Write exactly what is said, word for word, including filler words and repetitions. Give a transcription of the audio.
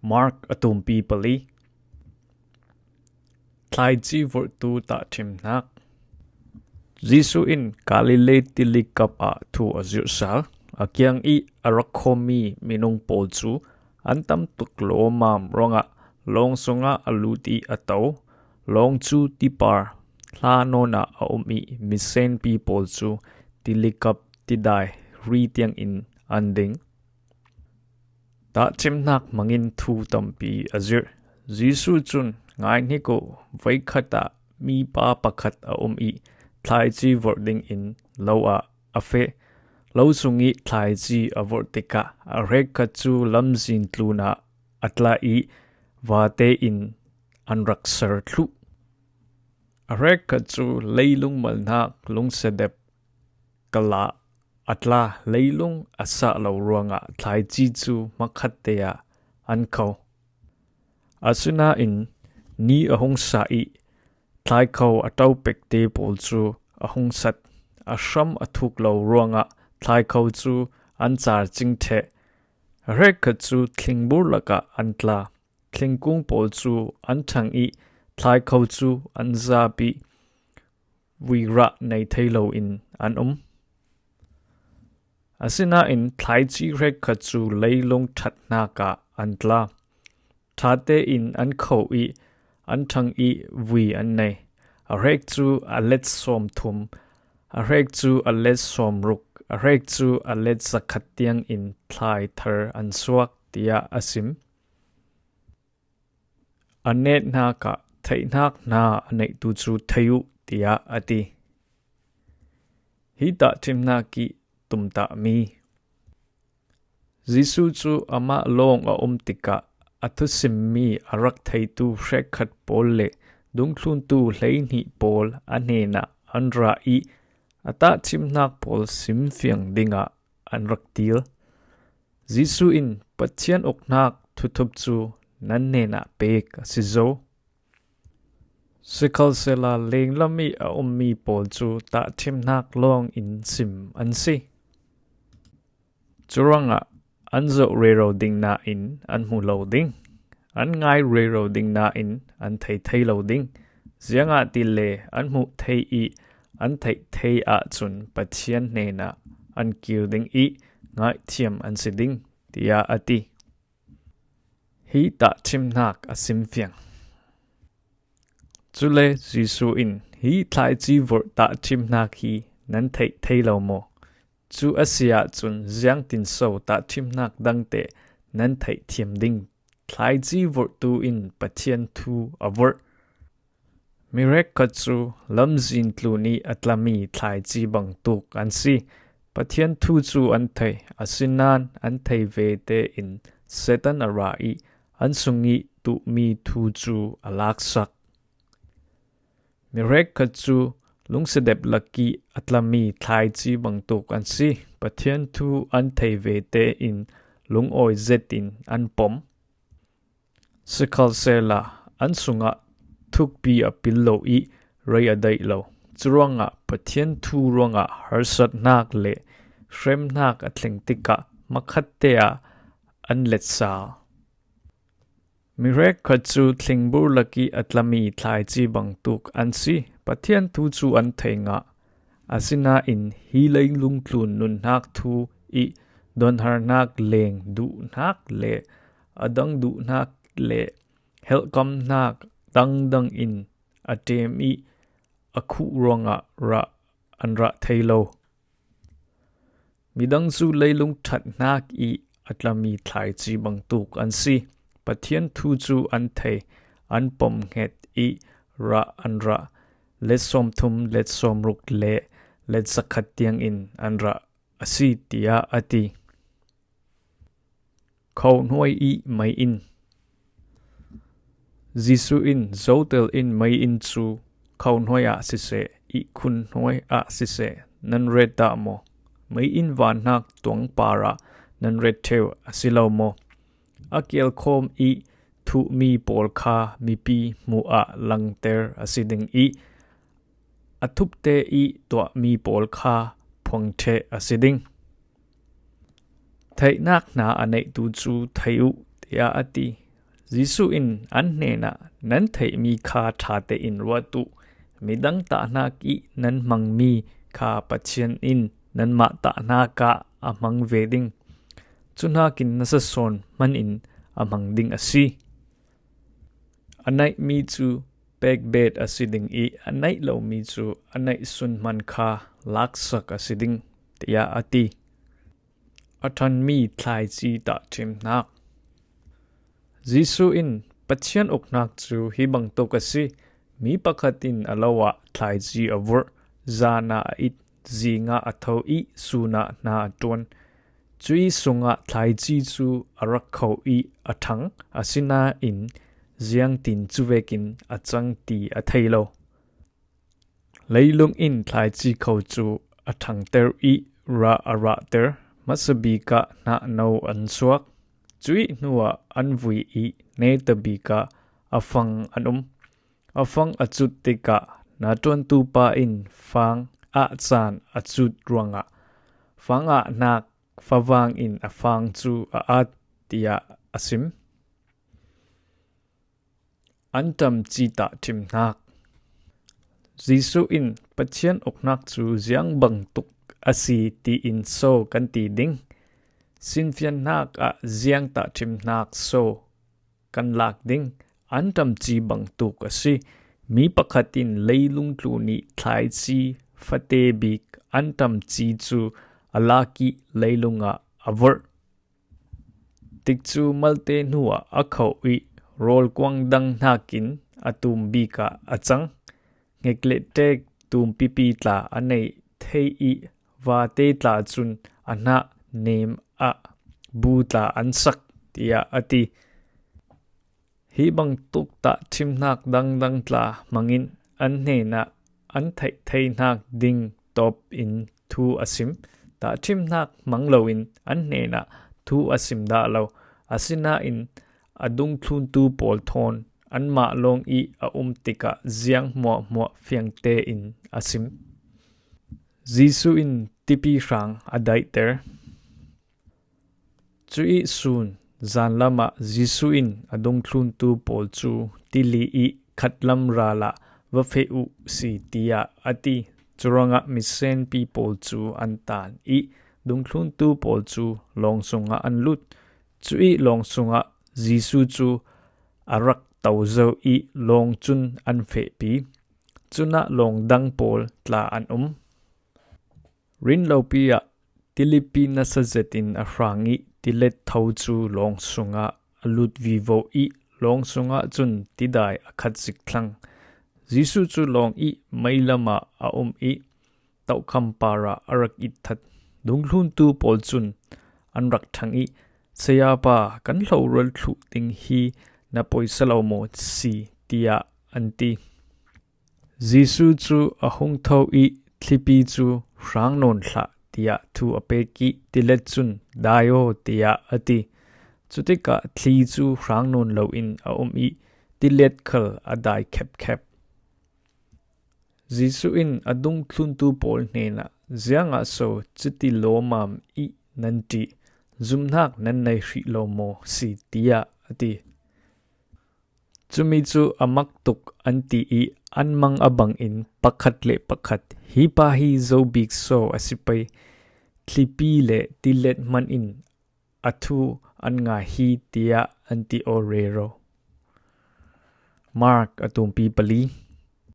Mark a tumpi pali. Thlaici vorhtu tahṭhimhnak. Jesuh in Galilee tilikap ah thu a zirh sal. A kiang ih a rak khawmmi minung pawl cu an tam tuk lawmmam ruangah lawng sungah a lut ih a to. Lawng cu tipar hla nawn ah a um ih misenpi pawl cu tilikap tidai ri tiangin an ding. Tahṭhimhnak hmangin thu tampi a zirh. Jesuh cun, "Ngai hnik uh, voikhat ah mipa pakhat a um ih thlaici vorh dingin lo ah a feh. Lo sung ih thlaici a vorh tikah a hrekkhat cu lamzin tlun ah a tla ih vate in an rak ser thluh. A hrekkhat cu leilung malhnak lungsedep kal ah a tla. Leilung a sah lo ruangah thlaici cu hmakhatte ah an kho. Asinain ni a hung sa ih thlaikho a ṭopekte pawl cu a hung sat. A hram a thuk lo ruangah thlaikho cu an car cing ṭheh. A hrekkhat cu thlingbur lakah an tla. Thlingkung pawl cu an ṭhang ih thlaikho cu an zap ih vuirah nei thei loin an um. Asinain thlaici hrekkhat cu leilung ṭhatnak ah an tla. Ṭha tein an kho ih an ṭhang ih vui an nei. A hrek cu a let sawmthum, a hrek cu a let sawmruk, a hrek cu a let zakhat tiangin thlai thar an suak," tiah a sim. A nehnak ah theihnak hna a neihtu cu thei uh, tiah a ti. Hi tahṭhimhnak ih tumtahmi. Jesuh cu amah lawng a um tikah a thusimmi a rak theitu hrekkhat pawl le dungthluntu hleihnih pawl a hnenah an ra ih a tahṭhimhnak pawl simfiang dingah an rak til. Jesuh in, "Pathian uknak thuthup cu nan hnenah pek a si zo. Sikhalsehla lenglam ih a ummi pawl cu tahṭhimhnak lawngin sim an si. Curuangah an zoh rero ding nain an hmu lo ding, an ngai rero ding nain an thei thei lo ding. Ziangahtile an hmuh theih ih an theih thei ahcun Pathian hnenah an kir ding ih ngaihthiam an si ding," tiah a ti. Hi tahṭhimhnak a simfiang. Cule Jesuh in, "Hi thlaici vorh tahṭhimhnak hi nan theih thei lo maw? Cu a si ahcun ziangtinso tahṭhimhnak dangte nan theih thiam ding? Thlaici vorhtu in Pathian thu a vorh. Mi hrekkhat cu lamzin tlun ih a tlami thlaici bangtuk an si. Pathian thu cu an thei, asinain an thei ve tein Satan a ra ih an sung ih tuhmi thu cu a laksak. Mi hrekkhat cu lungsedep lakih a tlami thlaici bangtuk an si. Pathian thu an thei ve tein lungawi zetin an pom. Sikhalsehla an sungah thukpi a pil lo ih rei a daih lo. Curuangah Pathian thu ruangah harsatnak le hremnak a thleng tikah hmakhatte ah an let sal. Mi hrekkhat cu thlingbur lakih a tlami thlaici bangtuk an si. Pathian thu cu an thei ngah. Asinain hi leilung tlun nunnak thu ih donharnak leng duhnak le a dang duhnak le helhkamhnak dangdang in a ṭem ih a khuh ruangah rah an rah thei lo. Midang cu leilung ṭhatnak ih a tlami thlaici bangtuk an si. Pathian thu cu an thei, an pom hnget ih rah an rah. Let sawmthum, let sawmruk le let zakhat tiangin an rah a si," tiah a ti. Kho hnuai ih mei inn. Jesuh in, "Zotel in mei inn cu kho hnuai ah siseh, ihkhun hnuai ah siseh, nan ret dah maw? Mei inn vannak tuang parah nan ret ṭheu a si lo maw? A kelkhawm ih thuhmi pawl kha mipi hmuh ah langter a si ding ih a thupte ih tuahmi pawl kha phuang ṭheh a si ding. Theihnak hna a neihtu cu thei uh," tiah a ti. Jesuh in an hnenah, "Nan theihmi kha ṭha tein ruat uh. Midang tahnak i nan hmangmi kha Pathian in nanmah tahnakah a hmang ve ding. Cuhnakin nasa sawn hmanin a hmang ding a si. A neihmi cu pekbet a si ding i a neih lomi cu a neihsun hman kha laksak a si ding," tiah a ti. A ṭhanmi thlaici tahṭhimnak. Jesuh in, "Pathian uknak cu hi bangtuk a si: Mi pakhat in a lo ah thlaici a vorh, zan ah a it, zing ah a tho i sun ah hna a ṭuan. Cuih sungah thlaici cu a rak kho i a ṭhang, asinain ziangtin cu vekin a cang ti a thei lo. Leilung in thlaici kho cu a ṭhangter i rah a rahter, hmasa bik ah hnahno an chuak. Cuih hnuah an vui i neta bik ah a fang an um. A fang a cut tikah hnaṭuantu pa in fang ah caan a cut ruangah fang ah hnak favang in a fang cu a at," tiah a sim. An ṭamci tahṭhimnak. Jesuh in, "Pathian uknak cu ziang bangtuk a si tiin so kan ti ding? Sinfiannak ah ziang tahṭhimnak so kan lak ding? An ṭamci bangtuk a si. Mi pakhat in leilung tlun i thlaici fate bik an ṭamci cu a lak i leilung ah a vorh. Tikcu malte hnuah a kho i rawlkuang dang hnakin a tum bik ah a cang. Ngek le ṭek tum pipi tla a neih thei i vate tla cun a hnah nem ah bu tla an sak," tiah a ti. Hi bangtuk tahṭhimnak dangdang tla hmangin an hnenah an theih theihnak ding tawp in thu a sim. Tahṭhimnak hmang loin an hnenah thu a sim dah lo. Asinain a dungthluntu pawl thawn anmah lawng i a um tikah ziang hmuahhmuah fiangte in a sim. Jesuh in tipi hrang a daihter. Cuih sun zanlam ah Jesuh in a dungthluntu pawl cu tili i khatlam ral ah va feh uh si, tiah a ti. Curuangah misenpi pawl cu an taan i dungthluntu pawl cu lawng sungah an lut. Cuih lawng sungah Jesuh cu a rak to zo i lawng cun an fehpi. Cunah lawng dang pawl tla an um. Rinlopi ah tilipi nasa zetin a hrang i tilet tho cu lawng sungah a lut vivo i lawng sungah cun tidai a khat zik thlang. Jesuh cu lawng i meilam ah a um i tohkham par ah a rak itthat. Dungthluntu pawl cun an rak ṭhang i, "Sayapa, kan hloral thluh ding hi na poisa lo maw si?" tiah an ti. Jesuh cu a hung tho i, "Thlipi cu hrang nawn hlah," tiah thu a pek i tilet cun, "Dai aw," tiah a ti. Cutikah thli cu hrang nawn loin a um i tilet khal a dai khepkhep. Jesuh in a dungthluntu pawl hnenah, "Ziangah so cuti lawmam i nan ṭih? Zumhnak nan nei hrih lo maw si?" tiah a ti. Cumi cu a mak tuk an ti i an mang a bangin pakhat le pakhat, "Hi pa hi zo bik so a si pei? Thlipi le tilet hman in a thu an ngai hi," tiah an ti aw rero. Mark a tumpi pali.